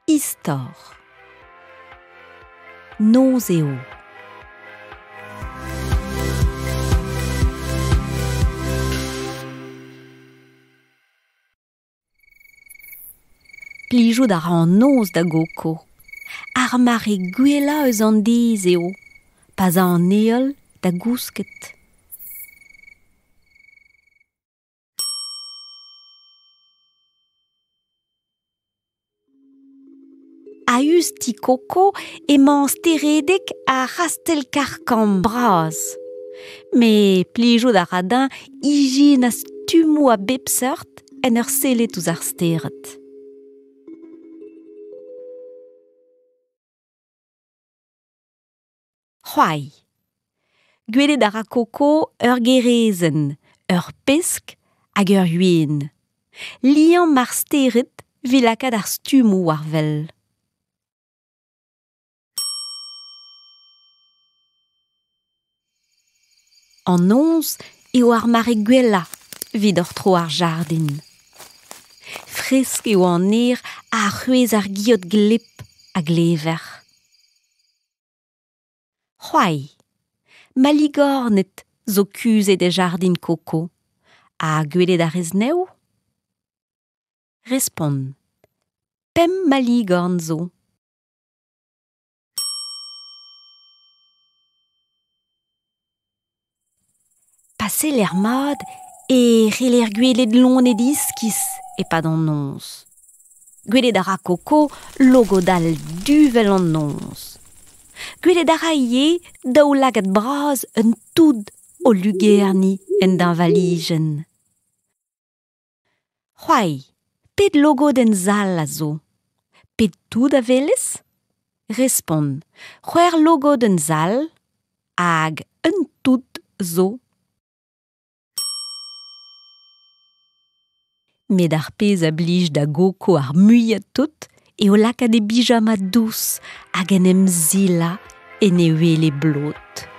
Istor. Noz eo. Plijout a ra an noz da Goko. Ar mare gwellañ eus an deiz eo, pa'z a an heol da gousket. A-us ti Koko emañ steredeg ar c'hastell karr-kamm bras. Met plijout a ra dezhañ ijinañ stummoù a bep seurt en ur sellet ouzh ar stered. C'hoari. Gwelet a ra Koko ur gerezenn, ur pesk hag ur yen. Liamm ar stered evit lakaat ar stummoù war wel. An noz eo ar mare gwellañ evit hor tro ar jardin. Fresk eo an aer ha c'hwezh ar geot gleb a glever. C'hoari. Maligorned zo kuzhet e jardin Koko. Ha gwelet a rez anezho ? Respont. Pemp maligorn zo. Pa seller mat e c'heller gwelet loened iskis e-pad an noz. Gwelet a ra Koko logodal du 'vel an noz. Gwelet a ra ivez daoulagad bras un toud o lugerniñ en deñvalijenn. C'hoari, pet logodenn sall a zo ? Pet toud a welez ? Respont, c'hwec'h logodenn sall hag un toud zo. Met ar pezh a blij da Goko ar muiañ-tout eo lakaat e bijama dous hag en em silañ en e wele blot.